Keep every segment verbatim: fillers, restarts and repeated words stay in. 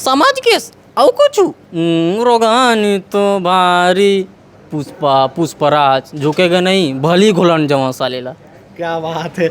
समझ गेस? अउ कुछ? हम्म, रोगानी तो भारी। पुष्पा, पुष्पराज, झुकेगा नहीं, भली घोलन जमा साले ला। क्या बात है।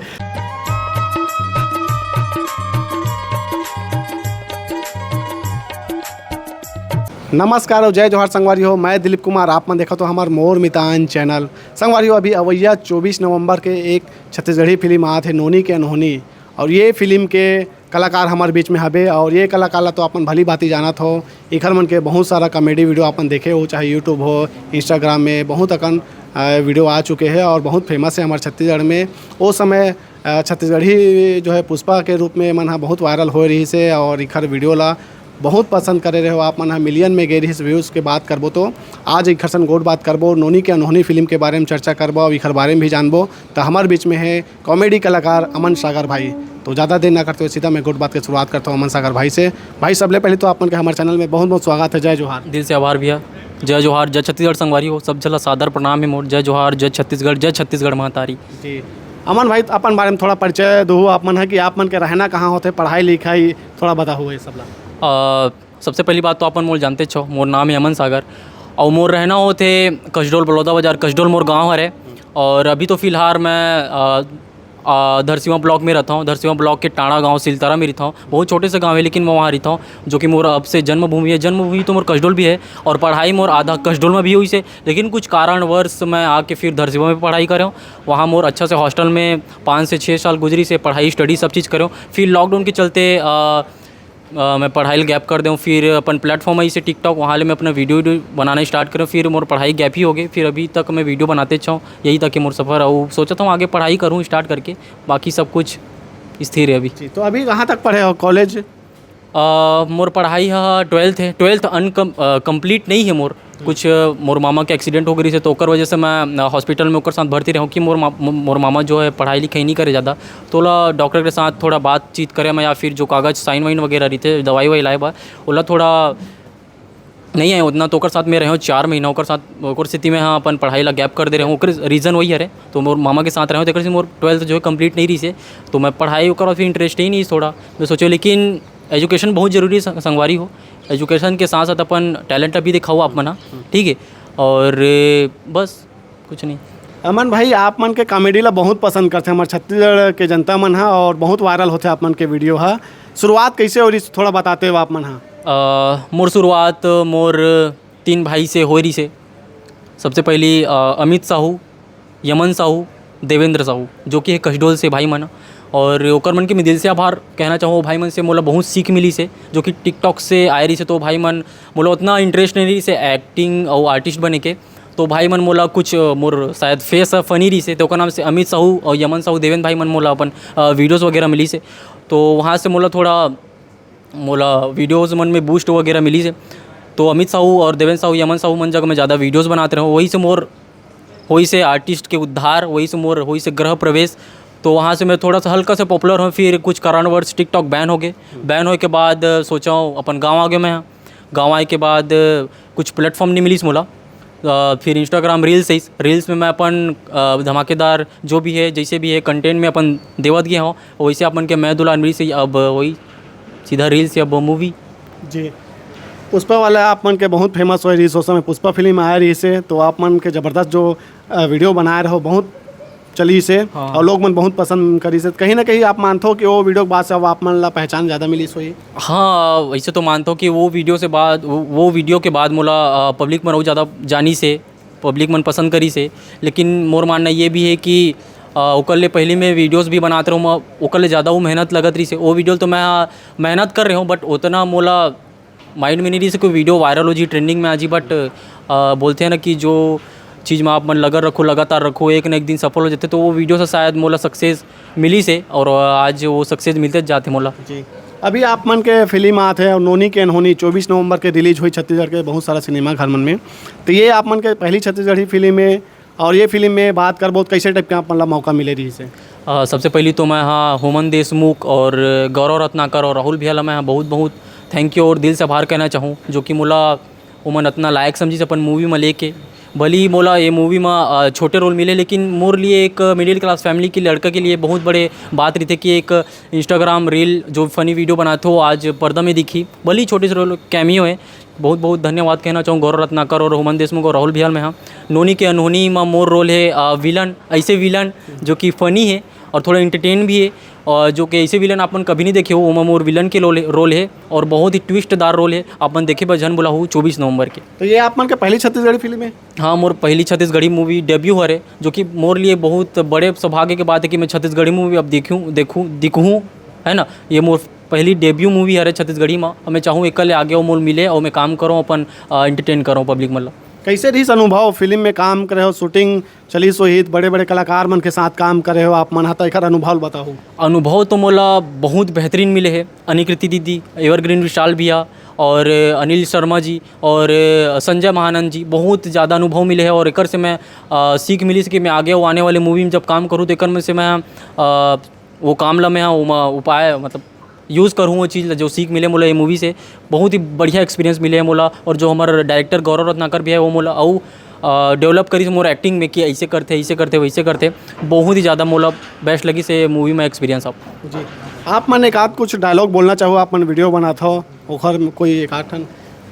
नमस्कार और जय जोहार संगवारी हो, मैं दिलीप कुमार, आप मन देखत हो हमर मोर मितान चैनल। संगवारी हो, अभी अवैया चौबीस नवंबर के एक छत्तीसगढ़ी फिल्म आत हे नोनी के अनहोनी, और ये फिल्म के कलाकार हमर बीच में हबे, और ये कलाकार ला तो अपन भली भांति जानत हो, इखर मन के बहुत सारा कॉमेडी वीडियो अपन देखे हो, चाहे YouTube हो, Instagram में बहुत अकन, अ, वीडियो आ चुके हैं और बहुत फेमस है हमर छत्तीसगढ़ में। ओ समय, अ, छत्तीसगढ़ी जो है पुष्पा के रूप में मन ह बहुत वायरल होए रहिस हे और इखर वीडियो ला बहुत पसंद करे रहे हो आप मन ह, मिलियन में गए रहिस व्यूज के बात करबो तो। आज इखर सन गोठ बात करबो, नोनी के अनहोनी फिल्म के बारे में चर्चा करबो और इखर बारे में भी जानबो। तो हमर बीच में है कॉमेडी कलाकार अमन सागर भाई। तो ज़्यादा देर ना करते हुए सीधा मैं गोठ बात के शुरुआत करता हूँ अमन सागर भाई से। भाई, सबले पहले तो आप मन के हमारे चैनल में बहुत बहुत स्वागत है। जय जोहार। दिल से आभार भैया। जय जोहार, जय छत्तीसगढ़ संगवारी हो, सब झन ला सादर प्रणाम है मोर। जय जोहार, जय छत्तीसगढ़, जय छत्तीसगढ़ महतारी। जी, अमन भाई, अपन बारे में थोड़ा परिचय दो आप मन है कि आप मन के रहना कहाँ होते, पढ़ाई लिखाई थोड़ा बताओ ये सब ला। अ, सबसे पहली बात तो अपन मोर जानते छो, मोर नाम है अमन सागर और मोर रहना होते कसडोल, बलौदा बाजार, कसडोल मोर गांव हरे। और अभी तो फिलहाल मैं, अ, अ, धरसीवा ब्लॉक में रहता हूँ। धरसीवा ब्लॉक के टांडा गांव सिलतारा में रहता हूँ। बहुत छोटे से गांव है, लेकिन मैं वहाँ रहता हूँ, जो कि मोर अब से जन्मभूमि है। जन्मभूमि तो मोर कसडोल भी है और पढ़ाई मोर आधा कसडोल में भी हुई से, लेकिन कुछ कारणवश मैं आके फिर धरसीवा में पढ़ाई करे हूँ। वहाँ मोर अच्छा से हॉस्टल में पाँच से छः साल गुजरी से, पढ़ाई, स्टडी, सब चीज़ करे हूँ। फिर लॉकडाउन के चलते, अ, अ, मैं पढ़ाई ल गैप कर देऊँ, फिर अपन प्लेटफॉर्म है इसे TikTok, वहाँ ले मैं अपना वीडियो, वीडियो बनाना स्टार्ट करूँ, फिर मोर पढ़ाई गैप ही हो गई। फिर अभी तक मैं वीडियो बनाते अच्छा हूँ, यही तक के मोर सफ़र है। वो सोचता हूँ आगे पढ़ाई करूँ स्टार्ट करके, बाकी सब कुछ स्थिर है अभी। जी, तो अभी कहाँ तक पढ़े हो, कॉलेज? अ, मोर पढ़ाई ह ट्वेल्थ है, ट्वेल्थ अनकम-, अ, कंप्लीट नहीं है मोर। कुछ, अ, मोर मामा के एक्सीडेंट हो गई से, तो ओकर वजह से मैं, अ, हॉस्पिटल में ओकर साथ भर्ती रहूँ कि मोर मा-, मो-, मोर मामा जो है पढ़ाई लिखाई नहीं करे ज़्यादा, तो ओला डॉक्टर के साथ थोड़ा बातचीत करे में या फिर जो कागज साइन वाइन वगैरह रहिथे, दवाई वाई लाए बर, ओला थोड़ा नहीं आए उतना, तो ओकर साथ में रहे हूँ चार महीना, ओकर साथ, ओकर सेती मैं, हाँ, अपन पढ़ाई ला गैप कर दे रहे हूँ, ओकर रीज़न वही हरे। तो मोर मामा के साथ रहे हूँ, तो ओकर से मोर ट्वेल्थ जो है कंप्लीट नहीं रही से, तो मैं पढ़ाई ओकर बाद फिर इंटरेस्ट ही नहीं थोड़ा। मैं सोचे, लेकिन एजुकेशन बहुत जरूरी है, सं-, संगवारी हो, एजुकेशन के साथ साथ अपन टैलेंट भी दिखाओ आप मन, हाँ, ठीक है, और बस कुछ नहीं। अमन भाई, आप मन के कॉमेडी ला बहुत पसंद करथे, हमर छत्तीसगढ़ के जनता मन हा, और बहुत वायरल होथे आप मन के वीडियो हा। शुरुआत कैसे हो रही, थोड़ा बताते हो आप मन हा? अ, मोर शुरुआत मोर तीन भाई से हो रही से। सबसे पहली, अ, अमित साहू, यमन साहू, देवेंद्र साहू, जो कि है कसडोल से भाई मन, और ओकर मन के मैं दिल से आभार कहना चाहूँ। भाई मन से मोला बहुत सीख मिली से, जो कि TikTok से आए रही से, तो भाई मन मोला उतना इंटरेस्ट नहीं रही से एक्टिंग और आर्टिस्ट बने के। तो भाई मन मोला कुछ, अ, मोर शायद फेस ह फनी रही से, तो ओकर नाम से अमित साहू और यमन साहू, देवेंद्र भाई मन मोला अपन, अ, वीडियोज़ वगैरह मिली से। तो वहाँ से मोला थोड़ा, मोला वीडियोज़ मन में बूस्ट वगैरह मिली से। तो अमित साहू और देवेंद्र साहू, यमन साहू मन जगह मैं ज़्यादा वीडियोज़ बनाते रहूँ, वही से मोर होई से आर्टिस्ट के उद्धार, वही से मोर होई से गृह प्रवेश। तो वहाँ से मैं थोड़ा सा हल्का से पॉपुलर हूँ, फिर कुछ कारणवश TikTok बैन हो गए। बैन होए के बाद, अ, सोचा हूँ अपन गाँव आ गए मैं। गाँव आए के बाद, अ, कुछ प्लेटफॉर्म नहीं मिलीस मोला। अ, फिर Instagram रील्स आइस, रील्स में मैं अपन, अ, धमाकेदार जो भी है, जैसे भी है, कंटेंट में अपन देवत गए हो, वैसे अपन के मैं दुलार मिलीस, अब वही सीधा रील्स या अब मूवी। जी, पुष्पा वाला आप मन के बहुत फेमस होए रहिस, उस समय पुष्पा फिल्म आए रहिस हे, तो आप मन के जबरदस्त जो, अ, वीडियो बनाए रहो, बहुत चलिस हे, हाँ। और लोग मन बहुत पसंद करिस हे। कहीं ना कहीं आप मानथो कि वो वीडियो के बाद से अब आप मन ला पहचान ज़्यादा मिलीस होही? हाँ, वैसे तो मानथो कि वो वीडियो से बाद, वो, वो वीडियो के बाद मोला, अ, पब्लिक मन अउ ज़्यादा जानिस हे, पब्लिक मन पसंद करिस हे। लेकिन मोर मानना ये भी है कि, अ, ओकर ले पहले मैं वीडियोज़ भी बनात रहूँ, मैं ओकर ले ज़्यादा वो मेहनत लगत रहिस हे। वो वीडियो तो मैं, अ, मेहनत कर रहे हूँ, but उतना मोला माइंड में नहीं रहिस हे कोई वीडियो वायरल हो जी, ट्रेंडिंग में आ जी, but, अ, बोलते हैं ना कि जो चीज़ में आप मन लगन रखो, लगातार रखो, एक ना एक दिन सफल हो जाते, तो वो वीडियो से शायद मोला सक्सेस मिलिस हे, और आज वो सक्सेस मिलते जाते मोला। जी, अभी आप मन के फिल्म आत हे, नोनी के अनहोनी चौबीस नवंबर के रिलीज हुई छत्तीसगढ़ के बहुत सारा सिनेमा घर मन में, तो ये आप मन के पहली छत्तीसगढ़ी फिल्म है, और ये फिल्म में बात करबो तो कैसे टाइप के आप मन ला मौका मिले रहिस हे? अ, सबसे पहली तो मैं, हाँ, होमन देशमुख और गौरव रत्नाकर और राहुल भैया ला मैं, हाँ, बहुत बहुत थैंक यू और दिल से आभार कहना चाहूँ, जो कि मोला ओमन अतना लायक समझिस अपन मूवी में लेके। भले ही मोला ये मूवी में अ, छोटे रोल मिले, लेकिन मोर लिए एक मिडिल क्लास फैमिली के लड़का के लिए बहुत बड़े बात रहिथे कि एक इंस्टाग्राम रील जो फनी वीडियो बनाथे, वो आज पर्दा में दिखी। भले ही छोटे से रोल, कैमियो है। बहुत बहुत धन्यवाद कहना चाहूँ गौरव रत्नाकर और हुमन देशमुख और राहुल भैया में। हाँ, नोनी के अनहोनी में मोर रोल है अ, विलन, ऐसे विलन जो कि फनी है और थोड़ा एंटरटेन भी है, और जो कि ऐसे विलन आप मन कभी नहीं देखे हो, ओमा मोर विलन के रोल, रोल है और बहुत ही ट्विस्टदार रोल है। आप मन देखे बर झन भुलाहू चौबीस नवंबर के। तो ये आप मन के पहली छत्तीसगढ़ी फिल्म है? हाँ, मोर पहली छत्तीसगढ़ी मूवी डेब्यू हरे, जो कि मोर लिए बहुत बड़े सौभाग्य के बात है कि मैं छत्तीसगढ़ी मूवी अब देखूँ, देखूँ, दिखूँ, है ना। ये मोर पहली डेब्यू मूवी हरे छत्तीसगढ़ी में, और मैं चाहूँ एकर ले आगे वो मोर मिले और मैं काम करूँ, अपन एंटरटेन करूँ पब्लिक मन ला। कैसे रहिस अनुभव? फिल्म में काम करे हो, शूटिंग चलिस होही, बड़े-बड़े कलाकार मन के साथ काम करे हो आप मन ह, त एखर अनुभव ल बताहू। अनुभव तो मोला बहुत बेहतरीन मिले हे। अनिकृति दीदी, एवरग्रीन विशाल भैया और अनिल शर्मा जी और संजय महानंद जी, बहुत ज़्यादा अनुभव मिले हे और एकर से मैं, अ, सीख मिलिस कि मैं आगे वो आने वाले मूवी में जब काम करूँ, तो एकर में से मैं, अ, वो काम ला मैं ओमा उपाय, मतलब, यूज़ करूँ वो चीज़ ला, जो सीख मिले मोला ये मूवी से। बहुत ही बढ़िया एक्सपीरियंस मिले हे मोला, और जो हमर डायरेक्टर गौरव रत्नाकर भी है, वो मोला अउ, अ, डेवलप करिस मोर एक्टिंग में कि ऐसे करथे, ऐसे करथे, वैसे करथे। बहुत ही ज़्यादा मोला बेस्ट लगिस ये मूवी में एक्सपीरियंस अब। जी, आप मन एक आध कुछ डायलॉग बोलना चाहो, आप मन वीडियो बनात हो, ओखर में कोई एक आध ठन?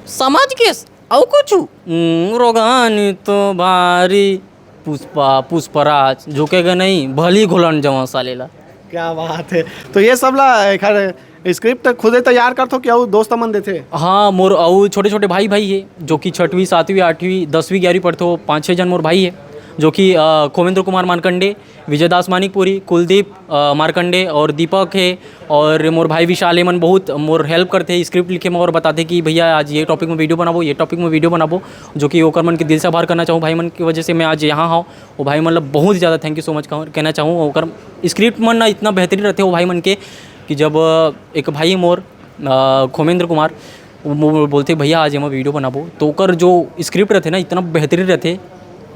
समझ गेस, अउ कुछ? हम्म, रोगानी तो भारी, पुष्पा, पुष्पराज, झुकेगा नहीं, भली घोलन जवां साले ला। क्या बात है। तो ये सब ला एखर स्क्रिप्ट खुदे तैयार करथो कि अउ दोस्त मन देथे? हाँ, मोर अउ छोटे-छोटे भाई-भाई हे, जो कि छठवीं, सातवीं, आठवीं, दसवीं, ग्यारहवीं पढ़थो, पाँच छः जन मोर भाई हे, जो कि, अ, खोमेंद्र कुमार मानकंडे, विजयदास मानिकपुरी, कुलदीप, अ, मार्कंडे और दीपक हे और मोर भाई विशाल, एमन बहुत मोर हेल्प करथे स्क्रिप्ट लिखे में और बताथे कि भैया आज ये टॉपिक में वीडियो बनाबो, ये टॉपिक में वीडियो बनाबो, जो कि ओकर मन के दिल से आभार करना चाहूँ। भाई मन की वजह से मैं आज यहाँ हूँ। वो भाई मतलब बहुत ज़्यादा thank you so much कह-, कहना चाहूँ। ओकर स्क्रिप्ट मन ना इतना बेहतरीन रहथे वो भाई मन के कि जब, अ, एक भाई मोर, अ, खोमेंद्र कुमार, वो मो-, बोलथे, "भैया आज एमा वीडियो बनाबो," तो ओकर जो स्क्रिप्ट रहथे ना इतना बेहतरीन रहथे,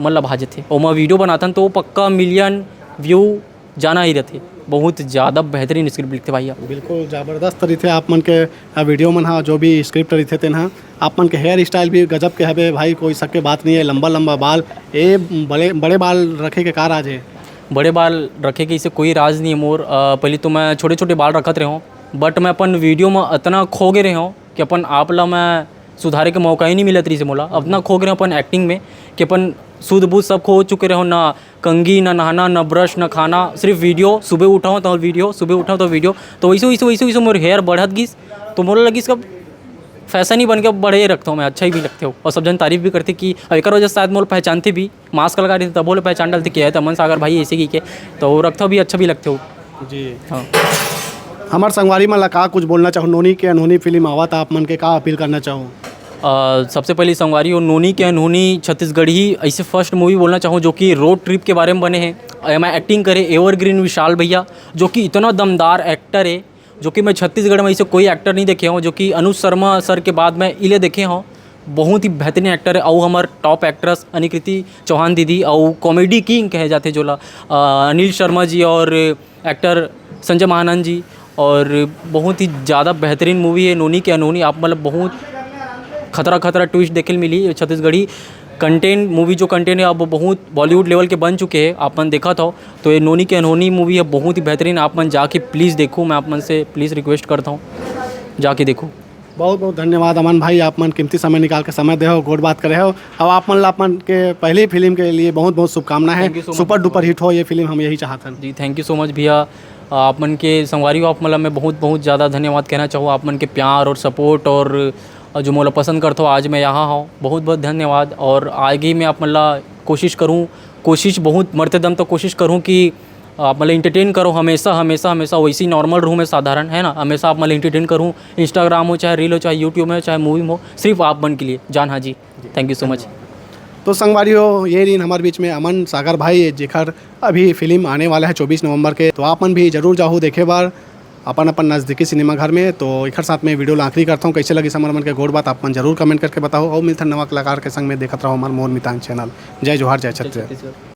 मन ला भा जथे। ओमा वीडियो बनाथन तो पक्का मिलियन व्यू जाना ही रहथे। बहुत ज़्यादा बेहतरीन स्क्रिप्ट लिखथे भैया। बिल्कुल ज़बरदस्त रहिथे आप मन के, अ, वीडियो मन हा, जो भी स्क्रिप्ट रहिथे तेन हा। आप मन के हेयर स्टाइल भी गजब के हवे भाई, कोई शक के बात नहीं है। लंबा लंबा बाल, ए बड़े, बड़े बाल रखे के का राज है? बड़े बाल रखे के इसे कोई राज नहीं है मोर। अ, पहले तो मैं छोटे छोटे बाल रखत रहे हूँ, बट मैं अपन वीडियो में इतना खो गए रहे हूँ कि अपन आप ला मैं सुधारे के मौका ही नहीं मिलत रहिस हे मोला। अतना खो गए रहे हूँ अपन एक्टिंग में कि अपन सुध बुध सब खो चुके रहे हूँ, ना कंघी, ना नहाना, ना ब्रश, ना खाना, सिर्फ वीडियो। सुबह उठाऊँ तो वीडियो, सुबह उठाऊँ तो वीडियो। तो वैसे, वैसे, वैसे, वैसे मोर हेयर बढ़त गिस, तो मोला लगिस कि अब फैशन ही बन के बढ़े रखता हूँ मैं, अच्छा ही भी लगते हो। और सब जन तारीफ भी करते कि, अब एकर वजह से शायद मोला पहचानते भी, मास्क लगा रहिथे तभो ले पहचान डालथे कि है त अमन सागर भाई ऐसे की के, तो वो रखथो भी, अच्छा भी लगथे वो। जी। हाँ। हमर संगवारी मन ला का कुछ बोलना चाहो? नोनी के अनहोनी फिल्म आवत, आप मन के का अपील करना चाहो? अ, सबसे पहले संगवारी हो, नोनी के अनहोनी छत्तीसगढ़ी ऐसे फर्स्ट मूवी बोलना चाहूँ जो कि रोड ट्रिप के बारे में बने हे। एमा एक्टिंग करे एवरग्रीन विशाल भैया, जो कि इतना दमदार एक्टर है, जो कि मैं छत्तीसगढ़ में ऐसे कोई एक्टर नहीं देखे हूँ, जो कि अनुज शर्मा सर के बाद मैं इले देखे हूँ। बहुत ही बेहतरीन एक्टर है। अउ हमर टॉप एक्ट्रेस अनिकृति चौहान दीदी, अउ कॉमेडी किंग कहे जाते जोला, अ, अनिल शर्मा जी और एक्टर संजय महानंद जी, और बहुत ही ज़्यादा बेहतरीन मूवी है नोनी के अनहोनी। आप मतलब बहुत खतरा खतरा ट्विस्ट देखे ल मिली। ये छत्तीसगढ़ी कंटेंट, मूवी जो कंटेंट है, अब बहुत बॉलीवुड लेवल के बन चुके हैं, आप मन देखत हो। तो ये नोनी के अनहोनी मूवी है, बहुत ही बेहतरीन। आप मन जाके प्लीज़ देखो, मैं आप मन से प्लीज़ रिक्वेस्ट करता हूँ, जाके देखो। बहुत बहुत धन्यवाद अमन भाई, आप मन कीमती समय निकाल के समय दे हो, गोठ बात करे हो, और आप मन ला आप मन के पहली फिल्म के लिए बहुत बहुत शुभकामना है। Thank you so much। Super duper hit हो ये फिल्म, हम यही चाहत हन। जी, थैंक यू सो मच भैया। आप मन के संगवारी हो, आप मन ला मैं बहुत बहुत ज़्यादा धन्यवाद कहना चाहूँ। आप मन के प्यार और सपोर्ट और जो मोला पसंद करथो, आज मैं यहाँ हूँ, बहुत बहुत धन्यवाद। और आगे मैं आप मन ला कोशिश करूँ, कोशिश बहुत मरते दम तक कोशिश करूँ कि आप मन ला एंटरटेन करो हमेशा, हमेशा, हमेशा वैसे ही नॉर्मल रहूँ मैं, साधारण, है ना, हमेशा आप मन ला एंटरटेन करूँ। इंस्टाग्राम हो, चाहे रील हो, चाहे यूट्यूब में हो, चाहे मूवी में हो, सिर्फ आप मन के लिए। जान हाँ जी। जी। Thank you so much। तो संगवारी हो, ये रहिन हमारे बीच में अमन सागर भाई, जेकर अभी फिल्म आने वाला है चौबीस नवंबर के, तो आप मन भी जरूर जाहू देखे बर अपन अपन नज़दीकी सिनेमा घर में। तो एकर साथ में वीडियो ला आखिरी करता हूँ। कैसे लगिस हमर मन के गोठ बात, आप मन जरूर कमेंट करके बताओ, और मिलथन नवा कलाकार के संग में। देखत रहो हमार मोर मितान चैनल। जय जोहार, जय छत्तीसगढ़।